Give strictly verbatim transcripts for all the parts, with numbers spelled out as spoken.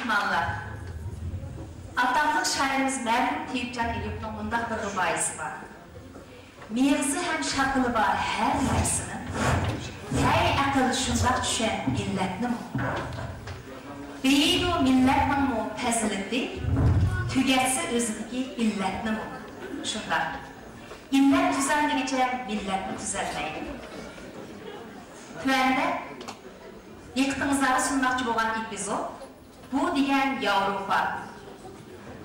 مېھمانلار، ئاتاقلىق شائىرىمىز مەرھۇم تېيىپجان ئېلىيېۋنىڭ مۇنداق بىر رۇبائىيسى بار. مېغىزى ھەم شاكىلى بار ھەر نەرسىنىڭ، ھەي ئەقىل، شۇنداق چۈشەن ئىللەتنىمۇ. بېيىيدۇ مىللەتنىڭمۇ پەزىلىتى، تۈگەتسە ئۆزىدىكى ئىللەتنىمۇ. شۇنداق. ئىللەت تۈزەلمىگۈچە مىللەتمۇ تۈزەلمەيدۇ. تۆۋەندە دىققىتىڭىزلارغا سۇنماقچى بولغان ئېپىزود، بۇ دېگەن ياۋروپا.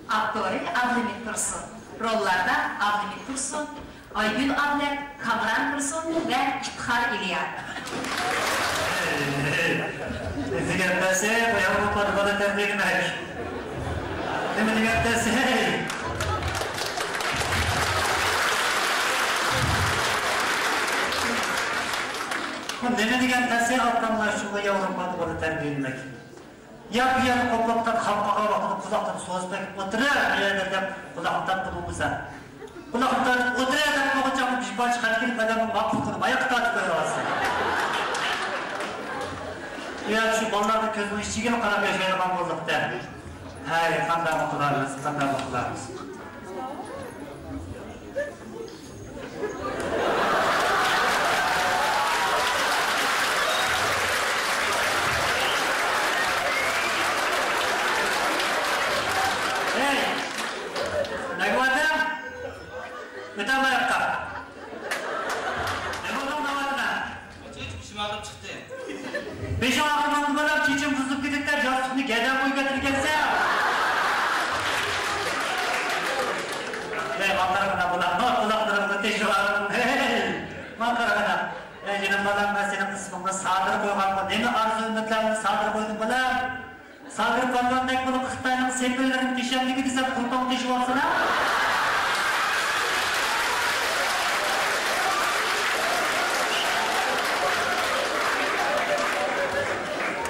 ئاپتورى ئابلىمىت تۇرسۇن. روللاردا ئابلىمىت تۇرسۇن، ئايگۈل ئابلەت، كامران تۇرسۇن ۋە ئىپتىخار ئېلىيار. نېمە دېگەن تەسىر، بۇ ياۋروپادا بالا تەربىيەلىمەك. نېمە دېگەن تەسىر. بۇ نېمە دېگەن تەسىر، ئاپتورلار شۇ ياۋروپادا بالا تەربىيەلىمەك. يا بۇ يەردە قوپۇپ تارت خاپا قالغان ۋاقتىدا قۇلاقتىن سوزۇپ بېكىپ ئولتۇرە، بۇ يەردە دەپ قۇلاقنى تارتقىلى بولمىسا. قۇلاقنى تارتىپ ئولتۇرە دەپ بولغان چاغدا بىر پارچە خەت كېلىپ ئادەمنىڭ ماقۇل قىلىپ ئاياققا تارتىپ قويۇۋالسا. يا شۇ بالىلارنىڭ كۆزىنىڭ ئىچىگىلا قاراپ ياشايدىغان بولدۇق-دە. ھەي، قانداقمۇ قىلارمىز، قانداقمۇ قىلارمىز. ھەي، نەگە باردىڭ؟ ئۆتەلمەيۋاتقان. نېمە بولدۇڭ ناۋاتىنا؟ بېشىم ئاغرىپ چىقتى. بېشىڭ ئاغرىمامدۇ بالام؟ چېچىڭ بۇزۇلۇپ كېتىپتۇ، ياستۇقنى گەدەن قويۇپ ياتىدىكەنسەن. ھەي، ماڭا قارىغىنا بالام، قۇلاقلىرىڭنى تېشىۋالدىم. ھەي، ماڭا قارىغىنا. ھەي جېنىم بالام، مەن سېنىڭ ئىسمىڭنى سادىر قويغانغۇ، نېمە ئارزۇ ئۈمىدلەرنى سادىر قويدۇم بالام؟ سادىر پالۋاندەك بولۇپ خىتاينىڭ سېپىللىرىنى تېشەمدىكى دېسەم، قۇلىقىڭنى تېشىۋالسىلا.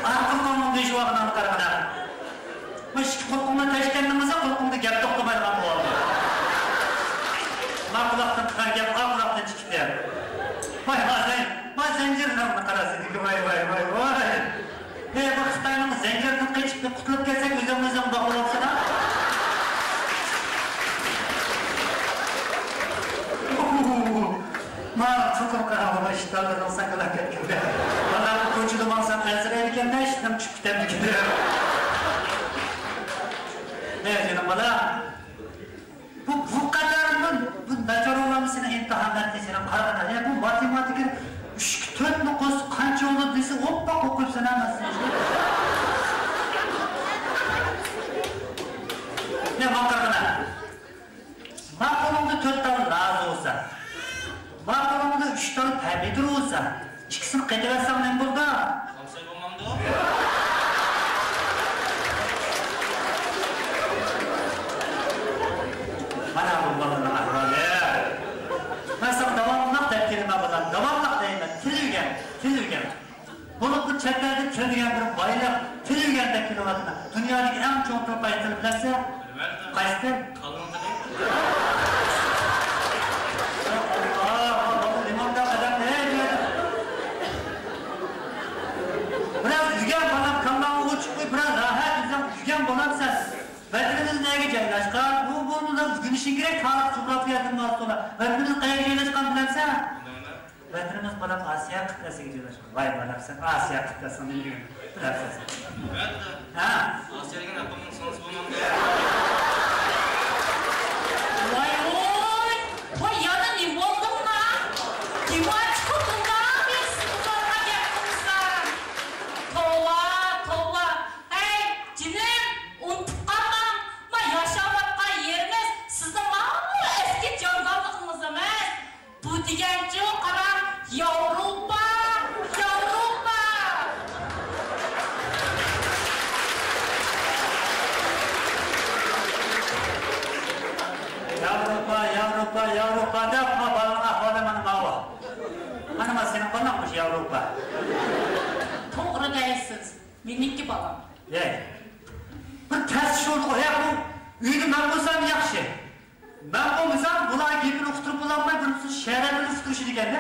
ئاھ، قۇلىقىڭنى تېشىۋالغىنىڭغا قارىغىنا. مۇشۇ ئىككى قۇلىقىڭنى تەشكەندىڭىزا، قۇلىقىڭدا گەپ توختىمايدىغان بولدى. ما قۇلاقتىن چىققان گەپ ئا قۇلاقتىن چىقىپتۇ. ۋاي، ۋاي، ۋاي، ۋاي، زەنجىرلىرىڭنى قارا سېنىڭكى، ۋاي، ۋاي، ۋاي، ۋاي. ھەي، بۇ خىتاينىڭ زەنجىرىدىن قېچىپ قۇتۇلۇپ كەتسەك، ئۆزۈڭ ئۆزۈڭ باقماپسەن ھە؟ ما، چوقۇم قاراڭغۇ، ئىشتانلىرىڭ ساكىلاپ كەتكەندە. بالام، كوچىدا ماڭسام ئەنسىرەيدىكەندە، ئىشتىنىم چۈشۈپ كېتەمدىكىن. ھەي، جېنىم بالام. بۇ، بۇ قەدەر بۇ، بۇ ناچارلارمۇ سېنى ئىمتىھان ئەتتى، سېنىڭ قارىغىنا. يا بۇ ماتېماتىكىدا ئۈچكە تۆتنى قوشسا قانچە بولىدۇ دېسە، ئوپپا قوقۇپ سېنەمەسسەن. يا ما قارىغىنا. ما قولۇڭدا تۆت تال نازۇ بولسا، ما قولۇڭدا ئۈچ تال پەمىدۇر بولسا، ئىككىسىنى قېتىۋەتسەڭ نېمە بولىدۇ؟ سامساي بولمامدۇ؟ مانا بۇ بالىنىڭ ئەھۋالى. مەن ساڭا داۋاملىق دەپ كېلىمەن، بالام، داۋاملىق دەيمەن. تىل ئۆگەن، تىل ئۆگەن. بولۇپمۇ چەت ئەلدە تىل دېگەن بىر بايلىق، تىل ئۆگەن دەپ كېلىۋاتىمەن. دۇنيادىكى ئەڭ چوڭ تىل قايسى تىل بىلەمسەن؟ بىلمەيمەن. قايسى تىل؟ كالىنىڭ تىلى. يا ئاللا، بۇ نېمانداق ئادەم، ھەي، بۇ يەردە. بىراز ئۆگەن، بالام، كاللاڭنى ئوچۇق قوي، بىراز راھەت، ئۆزۈڭ ئۆگەن، بالام، سەن. ۋەتىنىمىز نەگە جايلاشقان؟ بۇ، بۇ، بۇنى ئۆگىنىشىڭ كېرەك، تارىخ، جۇغراپىيەدىن باشلاپ. ۋەتىنىمىز قەيەرگە جايلاشقان بىلەمسەن؟ ۋەتىنىمىز بالام ئاسىيا قىتئەسىگە جايلاشقان. ۋاي بالام، سەن ئاسىيا قىتئەسىنىڭ نېمىلىكىنى بىلەمسەن؟ ئەلۋەتتە. ھە؟ ئاسىيا دېگەن ئاپامنىڭ سىڭلىسى بولمامدۇ؟ ۋاي ۋوي! ۋاي يەنە نېمە بولدۇڭلار؟ نېمە چىقىپ تۇردۇڭلار؟ توۋا، توۋا! ھەي، جېنىم، ئۇنتۇپ قالماڭ، ما ياشاۋاتقان يېرىمىز سىزنىڭ ماۋۇ ئەسكى جاڭگاللىقىڭىز ئەمەس. بۇ دېگەنچۇ، قاراڭ، ياۋروپا، ياۋروپا! ياۋروپا، ياۋروپا، ياۋروپا دەپ، ما بالىنىڭ ئەھۋالى مانا ماۋۇ. مانا، مانا سېنىڭ بالىڭ مۇشۇ ياۋروپا. توغرا دەيسىز، مېنىڭكى بالام. ھەي، بىر تەس چۈش بولدىغۇ، ھە، بۇ ئۆيدە مەن بولسام ياخشى. مەن بولمىسام بۇلار گېپىنى ئۇقتۇرۇپ بولالماي بىر شەرەپنى ئۇقتۇرۇشىدىكەن.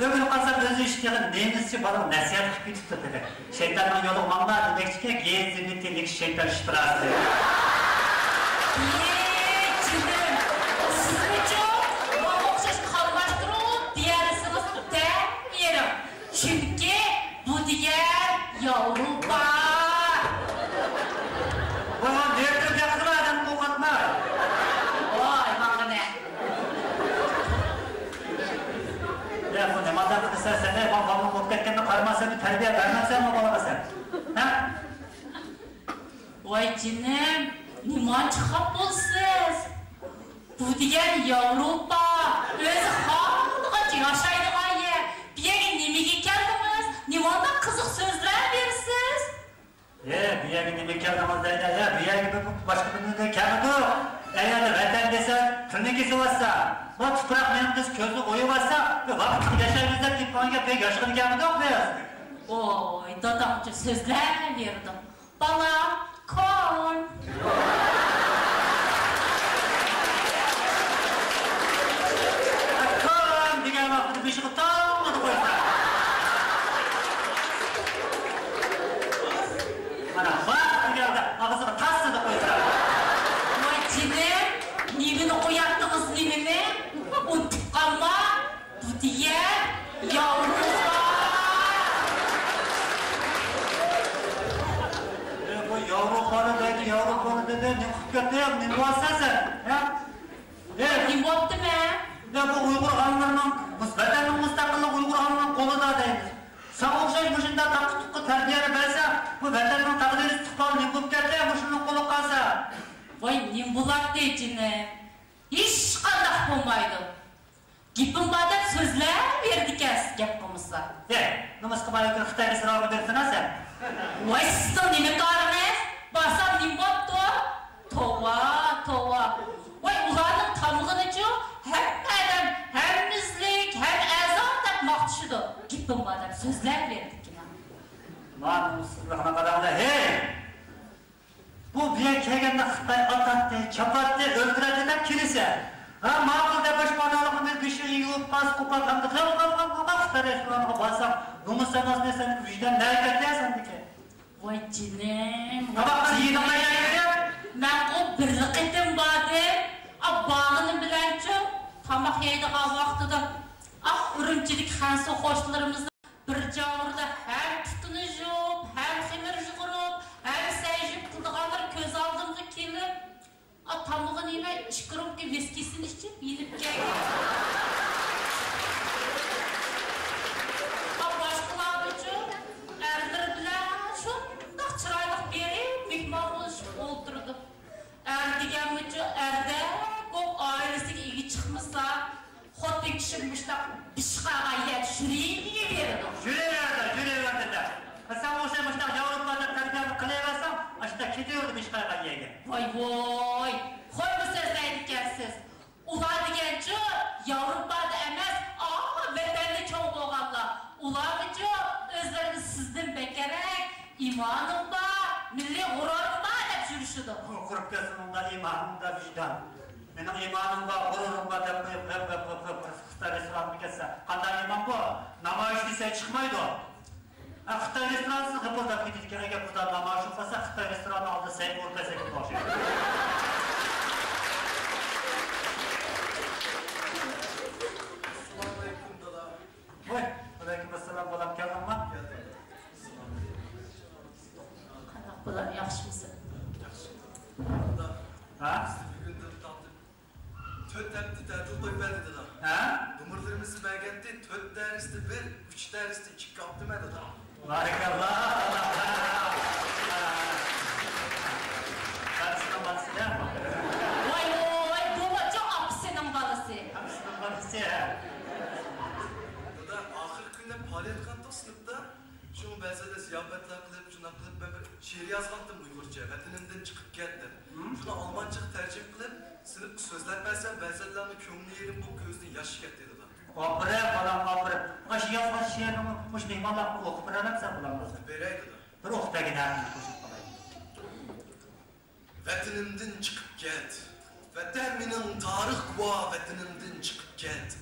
ئۆگىنىپ قالسام ئۆزى ئىشتىغان نېمىزچە بالىغا نەسىھەت قىلىپ كېتىپتۇ تېخى. شەيتاننىڭ يولىغا ماڭما دېمەكچىكەن، گېزىمنى تېلىك شەيتان شىپىراسى. ئى، جېنىم، سىزمۇچۇ ماڭا ئوخشاش قالماشتۇرۇپ دېيەلىسىڭىز دەم بېرىڭ. چۈنكى بۇ دېگەن ياۋروپا. ۋاي، ۋاي، نېرىدىن گەپ قىلما، ئادەمنى قورقۇتما. ۋاي، ماڭا نە؟ يا، بۇ نېمە ئادەم قىلىسەن سەن؟ ئەي، ما-، بالىنى قويۇپ كەتكەندە قارىماسەن، تەربىيە بەرمەمسەن ما بالىغا سەن؟ ھە؟ ۋاي جېنىم، نېمانچە خاپا بولىسىز؟ بۇ دېگەن ياۋروپا، ئۆزى خالىغانچە ياشايدىغان يەر. بۇ يەرگە نېمىگە كەلدىڭىز؟ نېمانداق قىزىق سۆزلەۋېرىسىز؟ ھە، بۇ يەرگە نېمىگە كەلدىڭىز دەيدۇ؟ ھە، بۇ يەرگە بىر باشقا بىر نېمىگە كەلمىدۇق. ئە، يەنە ۋەتەن دېسە تىلنى كېسىۋاتسا، بۇ تۇپراق مېنىڭ دېسە كۆزنى ئويۇۋاتسا، بىر ۋاقىتلىق ياشايمىز دەپ كېلىپ قالغان گەپ، بۇ يەرگە ياشىغىلى كەلمىدۇق بىز. ۋوي، داداڭچە سۆزلەۋېرىدۇ. بالام، كون. كون دېگەن ۋاقتىدا بېشىغا تاڭلىدى قويسا. مانا، ۋاق دېگەندە ئاغزىغا تاسلىدى قويسا. ۋاي جېنىم، نېمىنى قوياتتىڭىز، نېمىنى؟ ئۇنتۇپ قالما. بۇ دېگەن ياۋروپا. ئە، بۇ ياۋروپانى دەيدۇ، ياۋروپانى دەيدۇ، نېمە قىلىپ كەتتىڭ، نېمە بولسا سەن، ھە؟ ئە، نېمە بوپتىمەن؟ ئە، بۇ ئۇيغۇر ئانىلىرىنىڭ مۇس-، ۋەتەننىڭ مۇستەقىللىقى ئۇيغۇر ئانىلىرىنىڭ قولىدا دەيمىز. ساڭا ئوخشاش مۇشۇنداق تاققا-تۇققا تەربىيەنى بەرسە، بۇ ۋەتەننىڭ تەقدىرى ئىستىقبالى نېمە بولۇپ كەتتى، مۇشۇنىڭ قولىغا قالسا؟ ۋاي، نېمە بولاتتى جېنىم؟ ھېچقانداق بولمايدۇ. گېپىم بار دەپ سۆزلەۋېرىدىكەنسىز، گەپ قىلمىسا. ھەي، نومۇسقا بار ئۆكۈن خىتاي رېستورانىغا بېرىپسەن سەن. ۋاي، سىزنىڭ نېمە كارىڭىز؟ بارسام نېمە بوپتۇ؟ توۋا، توۋا. ۋاي، ئۇلارنىڭ تامىقىنىچۇ ھەممە ئادەم ھەم مۇزلۇك، ھەم ئەزان دەپ ماختىشىدۇ. گېپىم بار دەپ سۆزلەۋېرىدىكىنە. مانا سىز قاراڭلار، ھەي! بۇ بۇ يەرگە كەلگەندە خىتاي ئاتاتتى، چاپاتتى، ئۆلتۈرەتتى دەپ كېلىسە. ھە، ماقۇل دەپ باشقا ئانالىقنى بېشى يۇيۇپ، پاس قوپاپ، ئەمدى غىل، غىل، غىل، غىل، غىل خىتاي رېستورانىغا بارساڭ، نومۇس ساناس دېسەڭ، ۋىجدان نەگە كەتتى سەندىكى؟ ۋاي جېنىم، تاماقنى يېدىڭمۇ يەيدىغان؟ مەنغۇ بىرلا قېتىم باردىم. ئا، بارغىنىم بىلەنچۇ، تاماق يەيدىغان ۋاقتىدا، ئاھ، ئۈرۈمچىدىكى خەنزۇ قوشنىلىرىمىزنىڭ بىر جاۋۇردا ھەم تۇتۇن يۇيۇپ، ھەم خېمىر يۇغۇرۇپ، ھەم سەي يۇيۇپ قىلىدىغانلىرى كۆز ئالدىمغا كېلىپ، ئا، تامىقىنى يېمەي، ئىككى رومكا ۋىسكىسىنى ئىچىپ يېنىپ كەلگەن. ئا، باشقىلارمۇچۇ ئەرلىرى بىلەن شۇنداق چىرايلىق بېرىپ مېھمان بولۇشۇپ ئولتۇرىدۇ. ئەر دېگەنمۇچۇ ئەردەك بولۇپ ئائىلىسىگە ئىگە چىقمىسا، خوتۇن كىشى مۇشۇنداق بىشقاغا يەر يۈرۈۋېرىدۇ. يۈرۈۋەردى، يۈرۈۋەردى دە. سەن ئوخشاش مۇشۇنداق ياۋروپا تەربىيەنى قىلىۋەرسەڭ، ئاشۇنداق كېتىۋېرىدۇ بىشقاغا يەرگە. ۋاي، ۋاي، خويمۇ سۆزلەيدىكەنسىز. ئۇلار دېگەنچۇ ياۋروپادا ئەمەس، ئا، ۋەتەندە چوڭ بولغانلار. ئۇلارمۇچۇ ئۆزلىرىنى سىزدىن بەكرەك ئىمانىم بار، مىللىي غۇرۇرۇم بار دەپ يۈرۈشىدۇ. قۇرۇپ كەتسۇن ئۇنداق ئىمانىڭدا ۋىجدان. مېنىڭ ئىمانىم بار، غۇرۇرۇم بار دەپ قويۇپ، ھۆپ، ھۆپ، ھۆپ، ھۆپ، خىتاي رېستورانىغا كەتسە، قانداق ئىمان بۇ؟ نامايىش دېسە چىقمايدۇ. ھە، خىتاي رېستورانى سىز غىپىلداپ كېتىدىكەن، ئەگەر بۇنداق نامايىش بولسا، خىتاي رېستورانىنىڭ ئالدىدا سەي ئورۇن بەرسەك بولىدىغان ئوخشايدۇ. ئەسسالامۇ ئەلەيكۇم، دادا. ۋاي، ۋەئەلەيكۇم ئەسسالام، بالام، كەلدىڭما؟ كەلدىم. قانداق بالام، ياخشىمۇسەن؟ ياخشى. دادا، ھە؟ بىزنى بۈگۈندىن تارتىپ تۆت ھەپتە تەتىل قويۇپ بەردى، دادا. ھە؟ نومۇرلىرىمىزنى بەرگەنتى، تۆت دەرستە بىر، ئۈچ دەرستە ئىككى ئاپتىمەن، دادا. بارىكاللا. ۋاي، ۋاي، بۇمۇچۇ ئاپىسىنىڭ بالىسى. ئاپىسىنىڭ بالىسى، ھە. دادا، ئاخىرقى كۈنى پائالىيەت قىلاتتۇق سىنىپتا. شۇڭا بەزىدە زىياپەتلەر قىلىپ، شۇنداق قىلىپ، مەن بىر شېئىر يازغانتىم ئۇيغۇرچە، ۋەتىنىمدىن چىقىپ كەت دەپ. ھىم؟ شۇنى ئالمانچىغا تەرجىمە قىلىپ، سىنىپقا سۆزلەپ بەرسەم، بەزىلەرنىڭ كۆڭلى يېرىم بولۇپ، كۆزىدىن ياش چىقاتتى، دادا. ئاپىرىن، بالام، ئاپىرىن. ئاشۇ يازغان شېئىرىڭنى مۇشۇ مېھمانلارغا ئوقۇپ بېرەلەمسەن، بالام، ئۆزۈڭ؟ بېرەي، دادا. بىر ئوقۇپ بەرگىنە، قوشۇپ قالاي. ۋەتىنىمدىن چىقىپ كەت. ۋەتەن مېنىڭ تارىخ گۇۋاھ، ۋەتىنىمدىن چىقىپ كەت.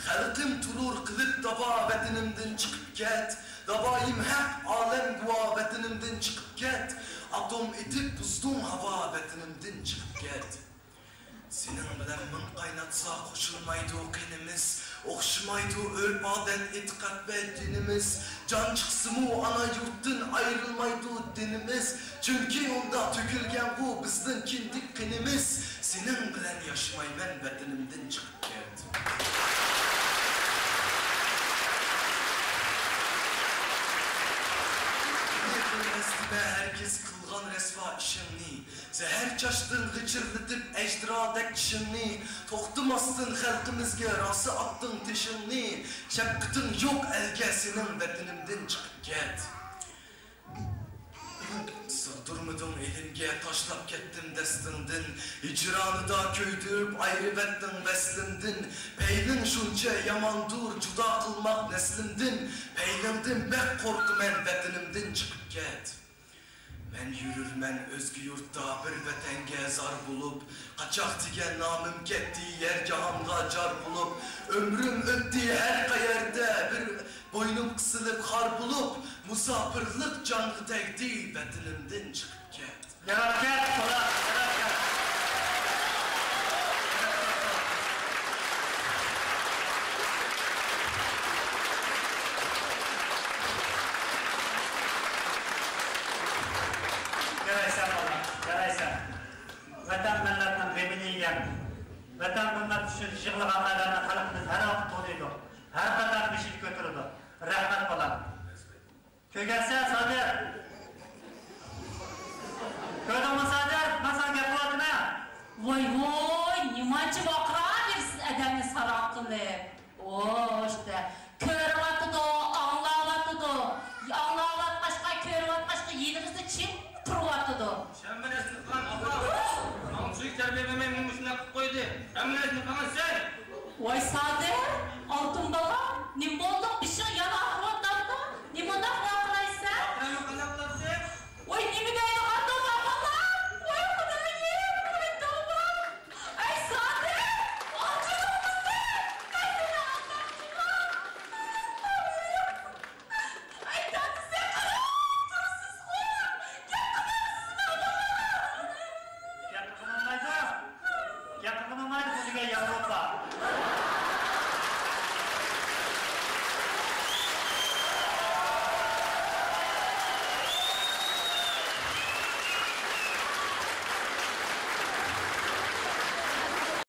خەلقىم تۇرۇر قىلىپ داۋا، ۋەتىنىمدىن چىقىپ كەت. داۋايىم ھەق، ئالەم گۇۋاھ، ۋەتىنىمدىن چىقىپ كەت. ئاتوم ئېتىپ بۇزدۇڭ ھاۋا، ۋەتىنىمدىن چىقىپ كەت. سېنىڭ بىلەن مىڭ قايناتسا قوشۇلمايدۇ قېنىمىز، ئوخشىمايدۇ ئۆرپ-ئادەت، ئېتىقاد ۋە دىنىمىز. جان چىقسىمۇ ئانا يۇرتتىن ئايرىلمايدۇ دىنىمىز. چۈنكى ئۇنداق تۆكۈلگەنغۇ بىزنىڭ كىندىك قېنىمىز. سېنىڭ بىلەن ياشىمايمەن، ۋەتىنىمدىن چىقىپ كەت. ھەرگىز قىلغان رەسۋا ئىشىڭنى، زەھەر چاچتىڭ غىچىرلىتىپ ئەجدىرادەك چىشىڭنى، توختىماستىن خەلقىمىزگە راسا ئاتتىڭ تېشىڭنى، شەپقىتىڭ يوق ئەلگە سېنىڭ، ۋەتىنىمدىن چىقىپ كەت. سىغدۇرمىدىڭ ئېلىمگە، تاشلاپ كەتتىم دەستىڭدىن، ھىجرانىدا كۆيدۈرۈپ ئايرىۋەتتىڭ ۋەسلىمدىن، پەيلىڭ شۇنچە ياماندۇر جۇدا قىلماق نەسلىمدىن، پەيلىڭدىن بەك قورقىمەن، ۋەتىنىمدىن چىقىپ كەت. مەن يۈرۈرمەن ئۆزگە يۇرتتا بىر ۋەتەنگە زار بولۇپ، قاچاق دېگەن نامىم كەتتى يەر جاھانغا جار بولۇپ، ئۆمرۈم ئۆتتى ھەر قەيەردە بىر بوينۇم قىسىلىپ خار بولۇپ، مۇساپىرلىق جانغا تەگدى، ۋەتىنىمدىن چىقىپ كەت. يارار كەت، سودا، يارار كەت. يارايسەن، بالام، يارايسەن. ۋەتەن مىللەتنىڭ غېمىنى يېگەن، ۋەتەن مىللەت ئۈچۈن يىغلىغان ئادەمنى خەلقىمىز ھەر ۋاقىت تونۇيدۇ. ھەر قېتىم بېشىنى كۆتۈرىدۇ. رەھمەت، بالام. كۆرگەنسەن، سادىر؟ كۆردۈڭمۇ، سادىر؟ مەن ساڭا گەپ قىلىۋاتىمەن. ۋاي، ۋاي، نېمانچە ۋارقىراۋېرىسىز ئادەمنى ساراڭ قىلىپ. ئوش دە. كۆرۈۋاتىدۇ، ئاڭلاۋاتىدۇ. ئاڭلاۋاتقاچقا، كۆرۈۋاتقاچقا يېنىڭىزدا چىڭ تۇرۇۋاتىدۇ. ھەممە نەرسىنى قىلغان ئاللا. ماڭا سۆيۈك تەربىيە بەرمەي مۇشۇنداق قىلىپ قويدى. ھەممە نەرسىنى قىلغان سەن. ۋاي سادىر، ئالتۇن بالام، نېمە بولدۇڭ؟